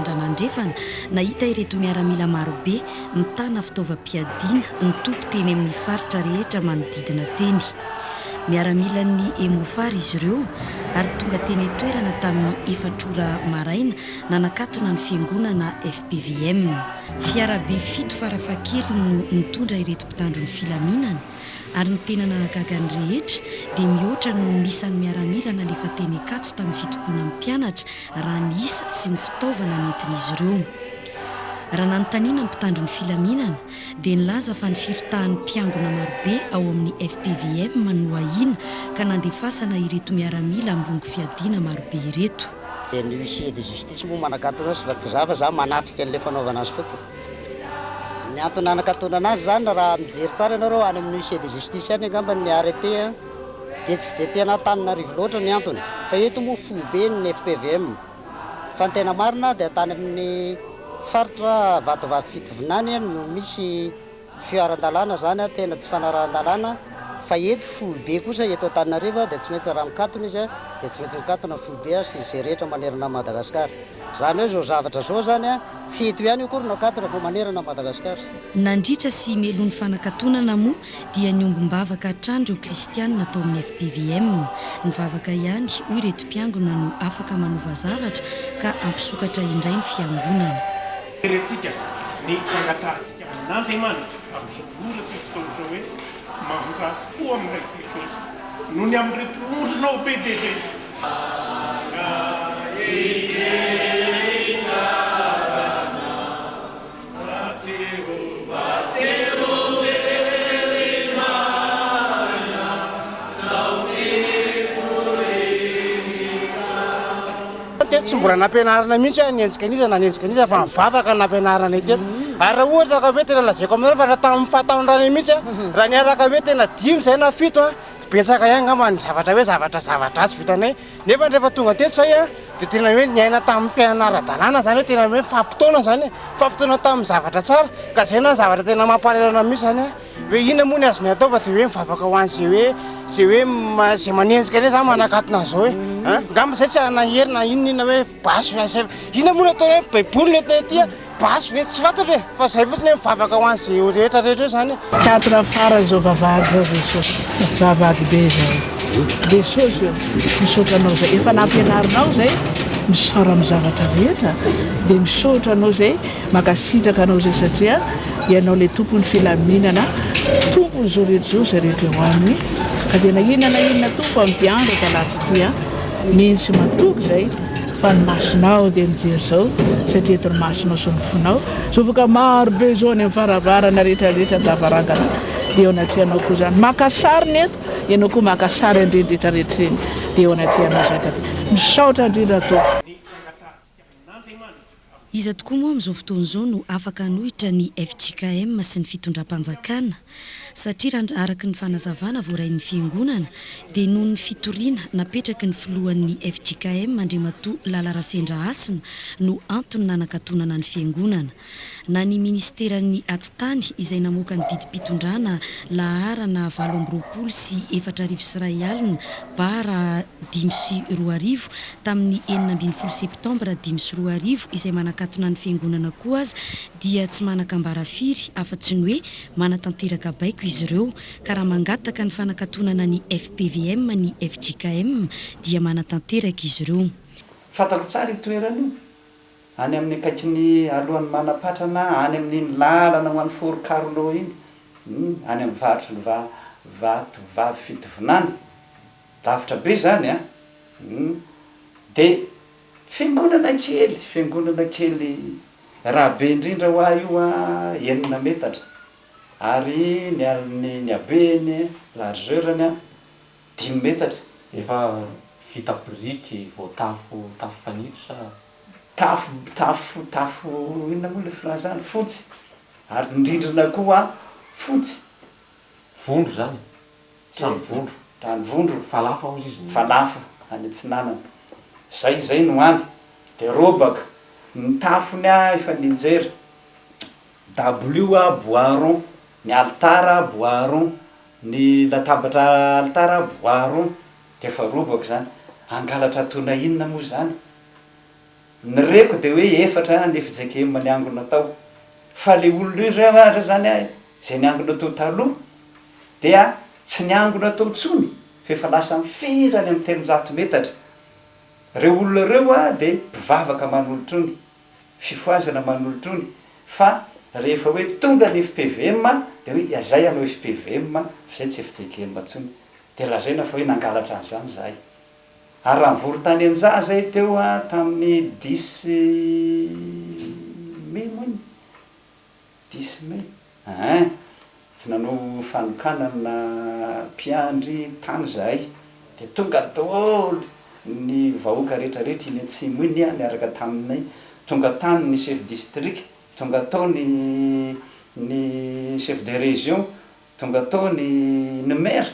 Itrandrana Andrefana nahita ireto miaramila marobe mitana fitaovam-piadiana nitopy teny amin'ny faritra rehetra manodidina teny. Miaramilan'ny Emofar izy ireo ary tonga teny an-toerana tamin'ny efatr'ora maraina nanakatona ny fiangonana fpvm. Fiarabe fito farafahakeliny no nitondra ireto mpitandro ny filaminana ary ny tena nahagaga ny rehetra dia mihoatra noho ny isan'ny miaramila nalefa teny Ankatso tamin'ny fitokonan'ny mpianatra raha ny isa sy ny fitaovana nentin'izy ireo. Raha nanontaniana ny mpitandro ny filaminana dia nilaza fa ny firotahan'ny mpiangona marobe ao amin'ny fpvm no ahiana ka nandefasana ireto miaramila mirongo fiadiana marobe ireto. Dia ny huissier de justice moa manakatona azy fa tsy za fa za manatrika an'ilay fanaovana azy fotsiny. Ny antony nanakatonana azy izany raha mijery tsara ianareo any amin'ny huissier de justice any angamba ny arrêté dia tsy dia tena Antananarivo loatra ny antony fa eto moa foibe ny fpvm fa ny tena marina dia tany amin'ny faritra Vatovavy Fitovinany no misy fiharan-dalàna izany tena tsy fanarahan-dalàna fa eto foibe kosa eto Antananarivo dia tsy maintsy raha mikatona izy dia tsy maintsy mikatona ny foibe sy izay rehetra manerana an'i Madagasikara. Izany hoe izao zavatra izao izany tsy eto ihany akory no akatona fa manerana an'i Madagasikara. Nandritra sy meloha ny fanakatonana moa dia niombom-bavaka hatrany ireo kristianina tao amin'ny fpvm. Ny vavaka ihany, hoy ireto mpiangona no afaka manova zavatra ka hampisokatra indray ny fiangonana. Herentsika ny fangatahantsika amin'Andriamanitra amin'izao ora sy fotoana izao hoe, Mamindrà fo aminay Jesosy noho ny amin'ireto ondrinao be dia be. Teto tsy mbola nampianarina mihitsy hoe hanenjika an'iza na hanenjika an'iza fa mivavaka no nampianarina anay teto. Ary raha ohatra ka hoe tena lazaiko aminareo fa raha tamin'ny fahatanorana mihitsy raha niaraka hoe tena dimy izay na fito betsaka ihany angamba ny zavatra hoe zavatra zava-dratsy vitanay. Nefa rehefa tonga teto izay dia tena hoe niaina tamin'ny fiainana ara-dalàna izany hoe tena hoe fampitaona izany e, fampitaona tamin'ny zavatra tsara ka izay na zavatra tena mampalahelo anah mihitsy izany hoe inona moa ny azonay atao fa dia hoe mivavaka ho an'izay hoe izay hoe izay manenjika anay izany manakatona an'izao hoe an, angamba izay tsy hanana hery na inona inona hoe basy inona moa no atao hoe baiboly no entinay aty an. Basy ve? Tsy fantatro e! Fa zay fotsiny hoe mivavaka ho an'izay rehetra rehetra eo zany e! Quatre farany zao vavahady zao Jesosy vavahady be zao Jesosy ô misaotra anao zay efa nampianarinao zay misaora amin'ny zavatra rehetra dia misaotra anao zay mankasitraka anao zay satria ianao le tompon'ny filaminana tompon'izao rehetra izao zay rehetra eo aminy ka dia na inona na inona tompo amin'ity andro talata ity a mino sy matoky zay Fa ny masonao dia mijery izao, satria eto ny masonao sy ny fonao. Zovoka maro be izao any amin'ny varavarana rehetra rehetra an-davarangana, dia eo anatrehanao koa izany. Maka sary ny eto, ianao koa maka sary an'ireny rehetra rehetra ireny, dia eo anatrehanao izany ka dia misaotra indrindra Tompo. Iza tokoa moa amin'izao fotoana izao no afaka hanohitra ny fjkm sy ny fitondram-panjakana? Satria raha araka ny fanazavana voarain'ny Fiangonana dia noho ny fitoriana napetraky ny filohan'ny fjkm Andriamatoa Lala Rasendrahasina no antony nanakatonana ny Fiangonana. Na ny Minisiteran'ny Atitany izay namoaka ny didim-pitondrana laharana 2028 bara 2005 tamin'ny 16 septambra 2005 izay manakatona ny fiangonana koa aza dia tsy manan-kambara firy afa-tsy ny hoe manatanteraka baiko izy ireo ka raha mangataka ny fanakatonana ny fpvm ny fjkm dia manatanteraka izy ireo. Fantako tsara io toerana io, any amin'ny akaikin'ny alohan'ny Manapatrana any amin'iny lalana ho any Fort Carlo iny, any amin'ny varotr'i Vatovavy Fitovinany. Lavitra be zany an! Hum de fiangonana kely, fiangonana kely raha be indrindra hoa io an enina metatra ary ny ny ny habeny, largeur-ny an dimy metatra. Efa vita biriky voatafo tafo fanitso sa? Tafo tafo tafo inona moa le filazana? Fotsy ary ny rindrina koa fotsy. Vondro zany? Trano vondro. Trano vondro. Falafa hozy izy ny. Falafa any atsinanana. Zay zay no any. De robaka. Ny tafony a efa nianjera. Dabilio a bois rond. Ny alitara bois rond. Ny latabatra alitara bois rond. De efa robaka zany. Hangalatra atona inona moa zany? Ny reko dia hoe efatra ny fjkm niangona tao. Fa le olona io re ary zany a, izay niangona teo taloha dia tsy niangona tao intsony fa efa lasa mifindra any amin'ny 300 metatra. Reo olona reo a dia mpivavaka manolotrony, fifohazana manolotrony fa rehefa hoe tonga ny fpvm dia hoe izay hanao fpvm fa izay tsy fjkm intsony. Dia lazaina fa hoe nangalatra an'izany izahay. Ary raha nivory tany Anjaha zay teo a tamin'ny dix mai moa iny? Dix mai, ein, avy nanao fanokanana mpiandry tany zahay dia tonga daholo ny vahoaka rehetra rehetra iny atsimo iny a niaraka taminay, tonga tany ny chef district, tonga tao ny ny chef de région, tonga tao ny ny maire,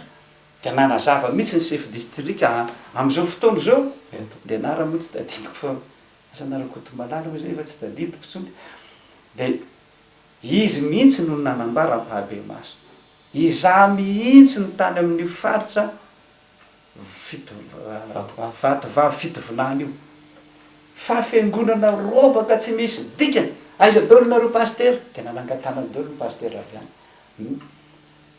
Dia nanazava mihitsy ny chef district amin'izao fotoana izao, le anarany moa tsy tadidiko fa asa na Rakotomalala moa izay efa tsy tadidiko intsony, dia izy mihitsy no nanambara ampahabemaso, izaho mihitsy no tany amin'io faritra fito Vatovavy Fitovinany io, fa fiangonana robaka tsy misy dikany, aiza daholo nareo pasitera, dia nanangan-tanana daholo ny pasitera avy any.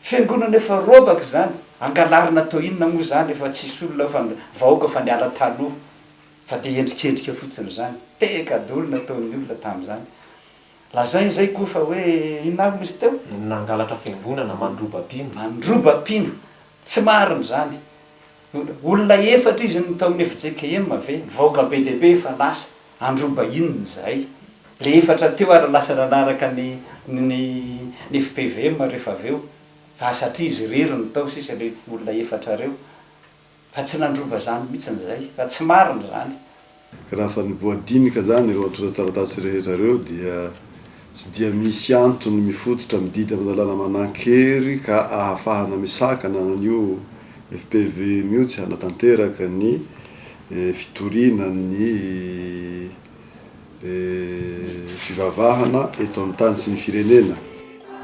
Fiangonana efa robaka izany, angalarina atao inona moa izany efa tsisy olona fa ny vahoaka efa niala taloha fa dia endrikendrika fotsiny izany, tehaka daholo nataon'ny olona tamin'izany. Lazainy izay koa fa hoe inona avy moa izy teo? Nangalatra fiangonana, mandroba mpino. Mandroba mpino, tsy marina izany. Olona efatra izy no tao amin'ny fjkm ve? Ny vahoaka be dia be efa lasa, handroba inona izahay? Le efatra teo ary lasa nanaraka ny ny ny fpvm rehefa avy eo, fa satria izy irery no tao sisa le olona efatra reo, fa tsy nandroba zany mihitsiny zay, fa tsy marina zany. Ka raha fa voadinika izany ireo antontan-taratasy rehetra ireo dia tsy dia misy antony mifototra amin'ny didy aman-dalàna manan-kery ka ahafahana misakana an'io FPVM io tsy hanatanteraka ny fitoriana ny fivavahana eto amin'ny tany sy ny firenena.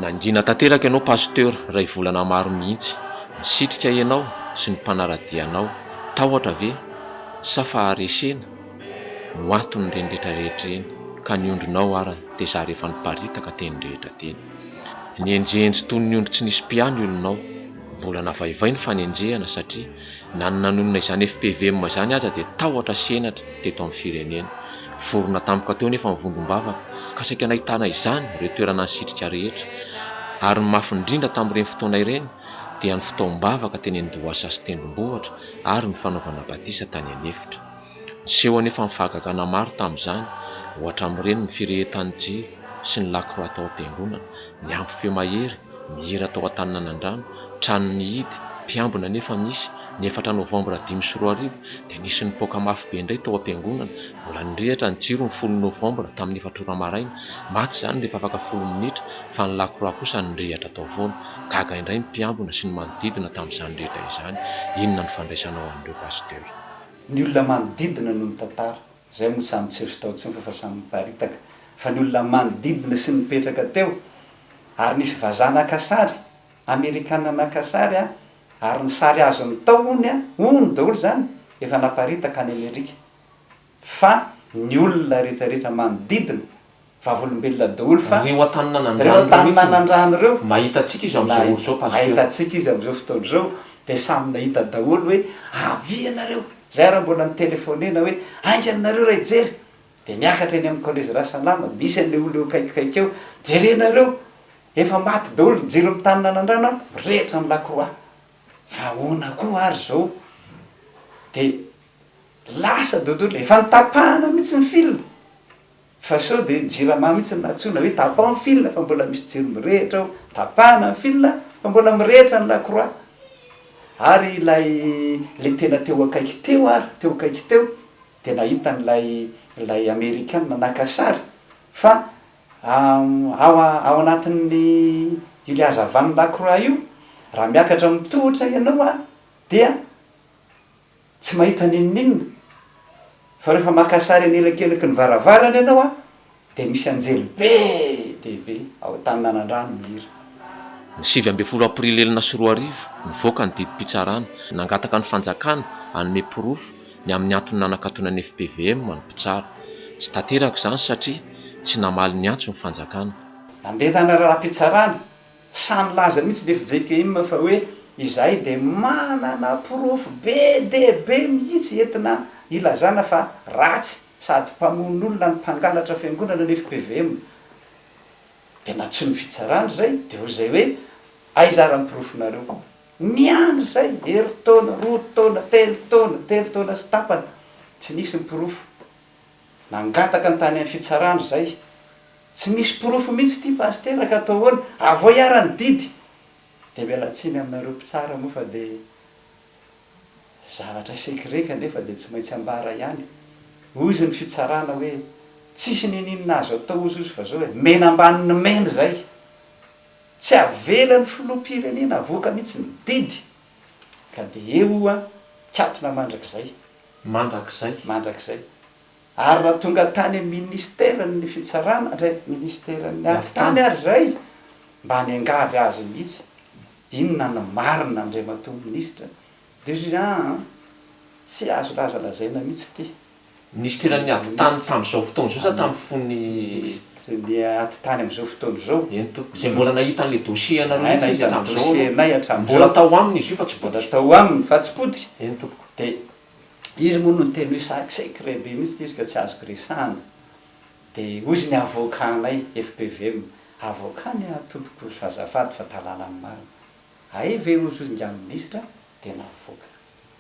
Nangina tanteraka ianao Pasteur ray volana maro mihitsy, nisitrika ianao sy ny mpanaradia anao, tahotra ve sa faharesena no anton'ireny rehetra rehetra ireny ka ny ondrinao ara dia zary efa niparitaka teny rehetra teny. Nihenjihenjy toy ny ondry tsy nisy mpiahy ny olonao, mbola navaivay ny fanenjehana satria na ny nanonona izany fpvm izany aza dia tahotra sy henatra teto amin'ny firenena. Vorona tampoka teo anefa ny vondrom-bavaka ka saika nahitana izany ireo toerana nisitrika rehetra. Ary ny mafy indrindra tamin'ireny fotoana ireny dia ny fitaom-bavaka teny an-dohasa sy tendrombohitra ary ny fanaovana batisa tany an'efitra. Niseho anefa ny fahagagana maro tamin'izany, ohatra amin'ireny ny firehetan'ny jiro sy ny lakroa tao am-piangonana, niampy feo mahery Mihira tao Antaninanandrano, trano nihidy, mpiambina nefa misy, ny efatra novambra 2005 dia nisy nipoaka mafy be indray tao am-piangonana, mbola nirehitra ny jiro ny folo novambra tamin'ny efatra ora maraina, maty izany rehefa afaka folo minitra fa ny lakroa kosa nirehitra tao foana, gaga indray ny mpiambina sy ny manodidina tamin'izany rehetra izany, inona ny fandraisanao an'ireo Pasteur. Ny olona manodidina no mitantara, izay moa samy tsy resy tao intsony fa efa samy miparitaka, fa ny olona manodidina sy ny nipetraka teo Ary nisy vazaha naka sary, amerikana naka sary an, ary ny sary azony tao hono an, hono daholo izany, efa naparitaka any Amerika. Fa ny olona rehetra rehetra manodidina, vavolombelona daholo fa Ireo Antaninanandrano ireo ireo mihitsy Antaninanandrano ireo, mahita antsika izy amin'izao ora izao Pasteur. Mahita antsika izy amin'izao fotoana izao, dia samy nahita daholo hoe avia ianareo, izay ary mbola nitelefonena hoe haingana nareo raha hijery, Dia miakatra eny amin'ny collège Rasalama, misy an'ilay olona eo akaikikaiky eo, jerenareo, efa maty daholo ny jiro amin'ny tany nanandrana, mirehitra ny lakroa. Fa ahoana koa ary izao? Dia lasa daholo, efa notapahana mihitsy ny fil, fa sao dia jirama mihitsy no nantsoina hoe tapaho ny fil fa mbola misy jiro mirehitra ao, tapahana ny fil fa mbola mirehitra ny lakroa. Ary ilay ilay tena teo akaiky teo ary, teo akaiky teo, Dia nahita an'ilay ilay amerikana naka sary fa ao ao anatin'ny io le hazavan'ny lakroa io, raha miakatra amin'ny tohatra ianao a dia tsy mahita n'inon'inona fa rehefa maka sary anelakelaky ny varavarana ianao a Dia misy anjely be dia be ao Antaninanandrano mihira. Ny 19 aprily 2006, nivoaka ny didim-pitsarana, nangataka ny fanjakana hanome porofo ny amin'ny antony nanakatonan'ny fpvm ny mpitsara. Tsy tanteraka izany satria tsy namaly ny antso ny fanjakana. Nandeha tany raharaham-pitsarana, sahy nilaza mihitsy ny fjkm fa hoe izahay dia manana porofo be dia be mihitsy entina hilazana fa ratsy sady mpamono olona ny mpangalatra fiangonana ny fpvm. Dia nantsoin'ny fitsarana izay, dia hoy izay hoe aiza ary ny porofonareo? Niandry izay, herintaona, roa taona, telo taona, telo taona sy tapany, tsy nisy ny porofo. Nangataka ny tany amin'ny fitsarana izay. Tsy misy porofo mihitsy ity pasitera ka atao ahoana? Avoay ara ny didy! Dia miala tsiny aminareo mpitsara moa fa dia zavatra secret kanefa dia tsy maintsy ambara ihany. Hoy izy ny fitsarana hoe tsisy ninininona azo atao hozy izy fa zao e, mena ambanin'ny mena izay. Tsy avelan'ny filoham-pirenena avoaka mihitsy ny didy ka dia eo oa mikatona mandrakizay. Mandrakizay. Mandrakizay. Ary raha tonga tany amin'ny ministeran'ny fitsarana, ndray ministeran'ny atitany ary izay, mba niangavy azy mihitsy, inona no marina Andriamatoa Minisitra? Dia hoy izy, aa, tsy azo lazalazaina mihitsy ity. Minisiteran'ny atitany tamin'izao fotoana izao sa tamin'ny fony. Minisitry ny atitany amin'izao fotoana izao. Eny tompoko. Izay mbola nahita an'ilay dossier anareo mihitsy izy Nahita ny hatramin'izao dossier aloha. anay hatramin'izao. Mbola tao aminy izy io fa tsy Mbola potika. tao aminy fa tsy potika. Eny tompoko. Dia izy moa no niteny hoe saky secret be mihitsy ity izy ka tsy azoko resahana. Dia hoy izy ny avocat-nay, FPVM, avocat-ny aho tompoko fa azafady fa talalany marina. Hay ve hozy hozy ingahy minisitra dia navoaka.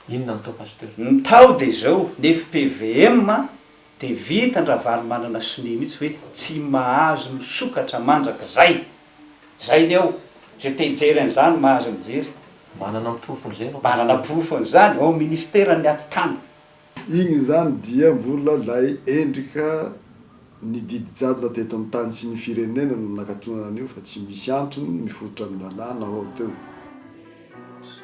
Inona ny tao Pasteur? Ny tao dia izao, ny fpvm dia vitan-dRavalomanana sonia mihitsy hoe tsy mahazo misokatra mandrakizay. Izay ny ao. Izay te hijery an'izany mahazo mijery. Manana ny porofon'izay ianao Manana Pasteur? porofon'izany ao amin'ny ministeran'ny atitany. Igny izany dia mbola lay endrika ny didy jadona teto amin'ny tany sy ny firenena no nakatonana an'io fa tsy misy antony mifototra amin'ny lalàna ao teo.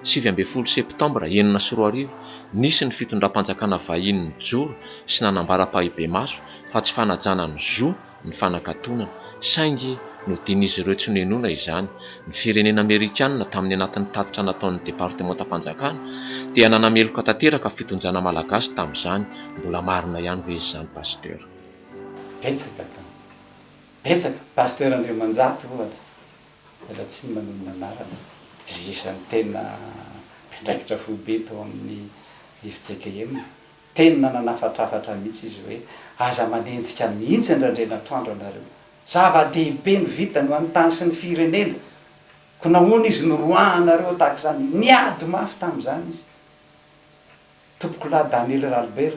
19 septambra 2006, nisy ny fitondram-panjakana vahiny nijoro sy nanambara ampahibemaso fa tsy fanajana ny zo ny fanakatonana, saingy nodian'izy ireo tsy nohenoina izany. Ny firenena amerikana, tamin'ny anatin'ny tatitra nataon'ny departemantam-panjakana, dia nanameloka tanteraka fitondrana malagasy tamin'izany. Mbola marina ihany ve izany Pasteur? Betsaka ka. Betsaka. Pasteur Andriamanjato ohatra. Miala tsiny manonona anarana. Izay isan'ny tena mpiandraikitra foibe tao amin'ny fjkm. Tena nanafatrafatra mihitsy izy hoe aza manenjika mihitsy an-dRandrianatoandro anareo. Zava-dehibe ny vitany ho an'ny tany sy ny firenena. Koa nahoana izy no roahanareo tahaka izany? Niady mafy tamin'izany izy. Tompokolahy Daniel Ralibera,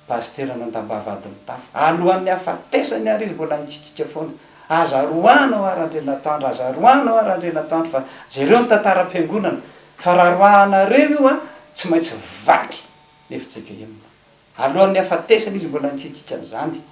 pasitera an'Andambavahadimitafo. Alohan'ny hahafatesany ary izy mbola nikikika foana. Aza roahana hoa Randrianatoandro, aza roahana hoa Randrianatoandro fa jereo ny tantaram-piangonana fa raha roahanareo io an, tsy maintsy vaky ny fjkm. Alohan'ny hahafatesany izy mbola nikikika an'izany.